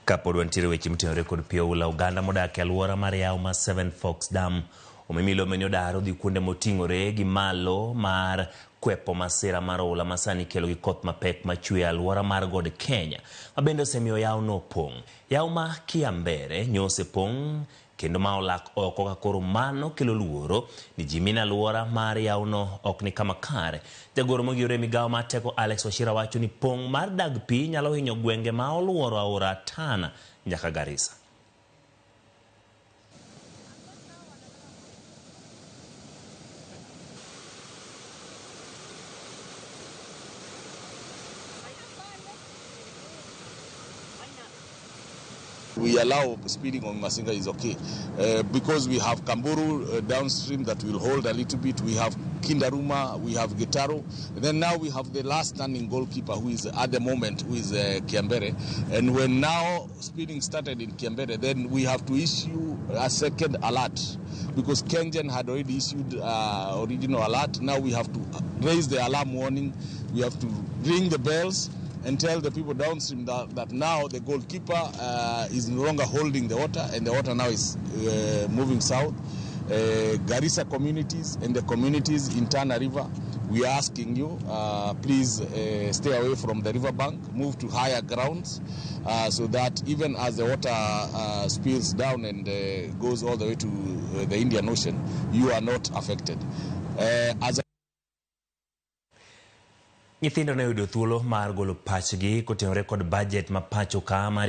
Kapod wantiere weche motenore kod pi oula, oganda modak e alwora mar yawo mar Seven Forks Dam omi milome ni odar odhi kuonde moting'ore gi malo mar kwepo masira mar oula ma sani ikelo gi koth mapek machwe e alwora mar God Kenya ma bende osemiyo yawono opong'. Yawo ma Kiambere nyo osepong' kendo ma olak oko ka koro mano kelo luoro ni ji mine alwora mar yawono ok ni kama kare. Jagoro mongirore e migawo mar teko Alex Wachira wacho ni pong' mar dag pi nyalo hinyo gwenge ma oluoro aora Tana nyaka Garissa. We allow speeding on Masinga is okay because we have Kamburu downstream that will hold a little bit. We have Kindaruma, we have Gitaro. And then now we have the last standing goalkeeper who is at the moment, who is Kiambere. And when now speeding started in Kiambere, then we have to issue a second alert because Kengen had already issued original alert. Now we have to raise the alarm warning. We have to ring the bells and tell the people downstream that now the goalkeeper is no longer holding the water, and the water now is moving south. Garissa communities and the communities in Tana River, we are asking you, please stay away from the riverbank, move to higher grounds, so that even as the water spills down and goes all the way to the Indian Ocean, you are not affected. As Nyithindo ne oyudo thuolo mar golo pachgi kotenore kod bajet ma pacho ka mar